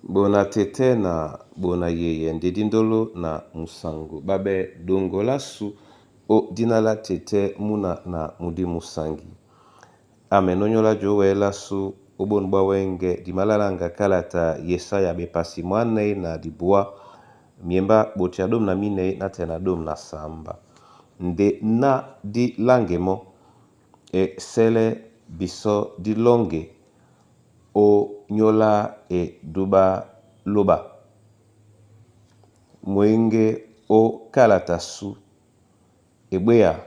Bona tɛtɛ na bona yeye nde dindolo na musangu babe dongolasu o dina la tɛtɛ muna na mudi musangi. Amen onyola jo lasu obonu bwa wenge dimalalanga kalata Yesaya bepasi mwanei na dibwa miemba boti ya domu na minei na te na domu na samba nde na di langemo e sele biso di longe o nyola e duba loba mwenge o kalata su ebweya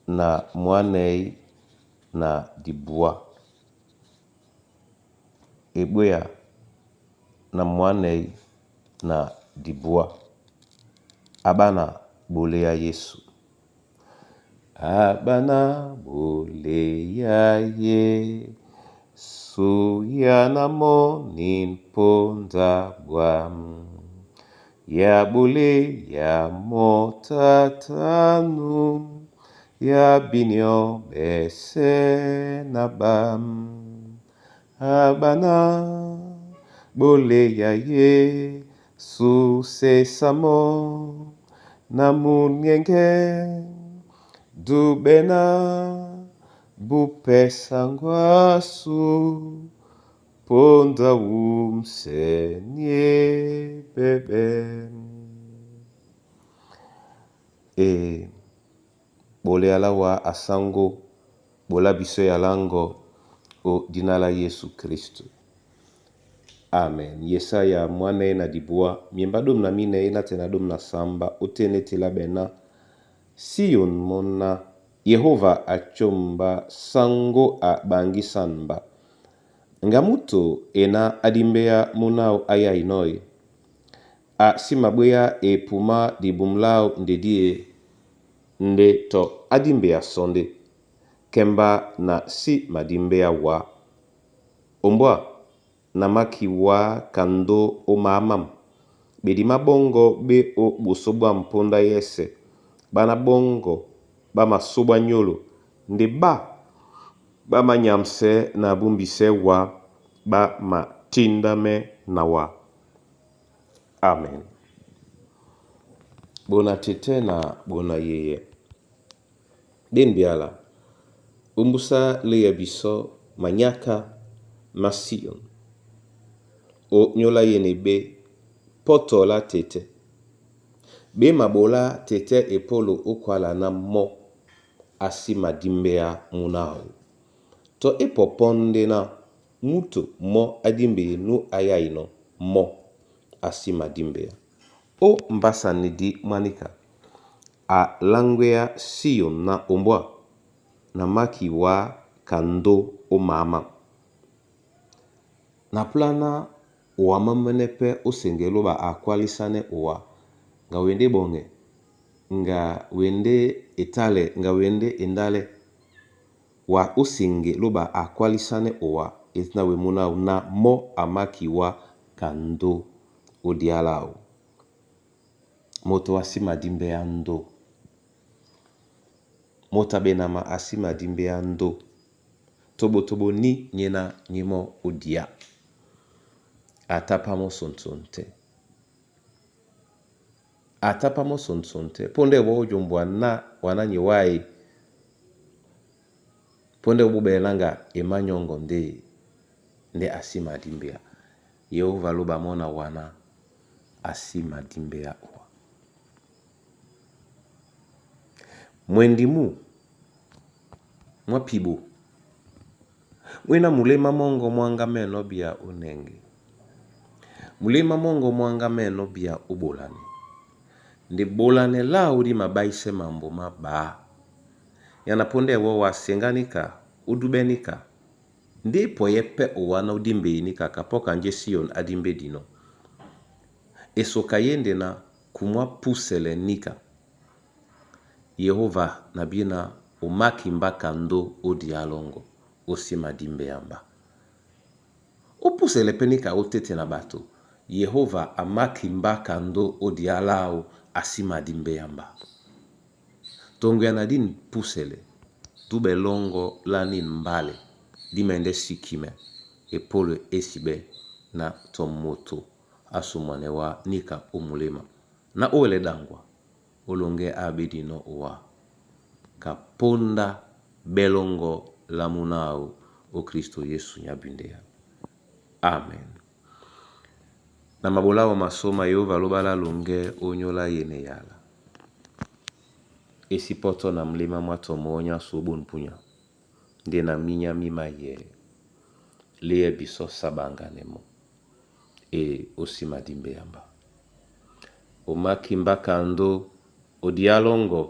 na mwanei na dibwa ebweya na mwanei na dibwa abana bole ya Yesu abana bole ya Yesu ya na moni mponda bwam ya bole ya motatanu ya binio bese na bam abana bole ya Yesu sesamo na munyenge dubena bupesangwasu ponda wumsenie bebe e bole ala wa asango bola biso ya lango o dina la Yesu Kristu. Amen. Yesaya mwana na dibwa miemba domu na minei na te na domu na samba otenetela bena Sion mona Yehova achomba sango abangisamba nga muto ena adimbeya munao aya inoi a simabweya epuma dibumlao ndedie nde to adimbeya sonde kemba na si madimbeya wa ombwa na maki wa kando o maamam bedi mabongo be o boso bwa mponda yese bana bongo bamasobwa nyolo nde ba bamanyamse na bumbise wa bamatindame na wa. Amen. Bona tete na bona yeye den biala umbusa leya biso manyaka ma Sion o nyola yene be poto la tete be mabola tete epolo okwala na mo asi madimbea munao to epoponde na muto mo adimbe nu aya ino mo asi madimbea o mbasa di mwanika a langwea Sion na ombwa na maki wa kando o mama na plana owa mamene pe osengelo ba akwalisane owa nga wende bonge nga wende etale nga wende endale wa osenge loba akwalisane owa etina we muna na mo amaki wa kando odialao moto asi madimbe ya ndo moto abenama asi madimbe ya ndo tobotobo ni nyena nyimo odia atapa mo sonson te atapa mo sonson te mpo nde bo ojombwa na wana nyiwai mpo nde obubelanga emanyongo nde nde asi madimbea Yehova loba mona wana asi madimbea owa mwendimu mwa pibo mwina mulema mongo mwanga meno bia unenge mulema mongo mwanga meno bia ubolane nde bolane la udi mabaise mambo mabaa yana ponde wo wasenganika udubenika nde poye pe owana udimbenika kapoka nje Sion adimbe dino esoka yende na kumwa pusele nika Yehova na bina omaki mbaka ndo odialongo osima dimbe yamba opusele pe nika otete na bato Yehova amaki mbaka ndo odialao asima dimbe yamba tongo ya na dini pusele dube longo la nini mbale dimende sikime epolo esibe Na tɔ moto asumwanɛ wa nika o mulema na o wɛlɛ dangwa olɔŋgɛ á abedinɔ́ owa kaponda bɛlɔŋgɔ la muna awu ó Kristo Yesu nya bindeya. Amen. Na mabola wa masoma Yehova alobala longe onyola yene yala. Esi pɔtɔ na mlema mwa tɔ moonya su obon punya. Nde na minya mi mayɛɛ leyɛ bisɔ sabangane mo e osi madimbe yamba. Omaki mba kando odialɔŋgɔ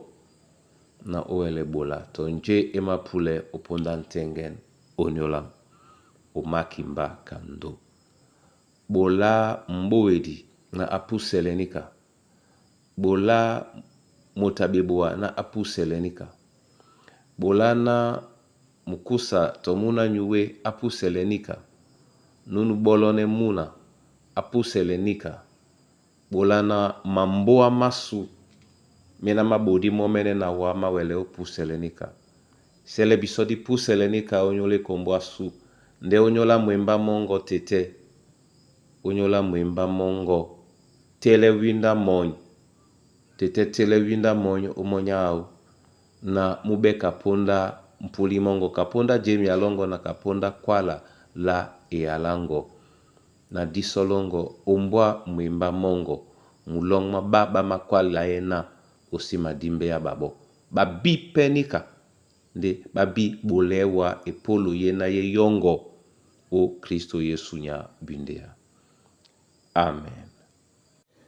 na ó wɛlɛ ɓola tɔ njé e mapúlɛ́ ópóndá ŋ́tɛ́ŋgɛn ónyólá omaki mba kando. Ɓola m'bówedi na apúsɛlɛ níka. Ɓola moto a ɓeboa na apúsɛlɛ níka. Ɓola ná mukúsa tɔ múna nyuwé apúsɛlɛ níka. Núnu ɓɔ́lɔ́nɛ́ múna apúsɛlɛ níka. Ɓola na mambóa másu mena maɓodí mɔ́mɛ́nɛ́ na wǎ má wɛlɛ ó púsɛlɛ níka. Sɛlɛ bisɔ dí púsɛlɛ níka ónyólá ekombo ásū ndé ónyólá mwembá mɔ́ŋgɔ tetɛ́, ónyólá mwembá mɔ́ŋgɔ tɛ́lɛ́ wíndá mɔny, tetɛ́ tɛ́lɛ́ wíndá mɔny ó mɔ́ny áō na mú ɓɛ́ kapóndá mpúlí mɔ́ŋgɔ, kapóndá jěmia lɔ́ŋgɔ na kapóndá kwála lá eyaláŋgɔ na dísɔ lɔ́ŋgɔ ombwá mwembá mɔ́ŋgɔ mulɔ́ŋ má ɓá ɓá mákwálayɛ́ ná ó sí madímbɛ́ á ɓaɓɔ́. Ɓabí pɛ́ níka ndé ɓá bí ɓolɛɛ́ wá epólo yé ná é yɔ́ŋgɔ ó Kristo Yesu nya bindeya. Amen.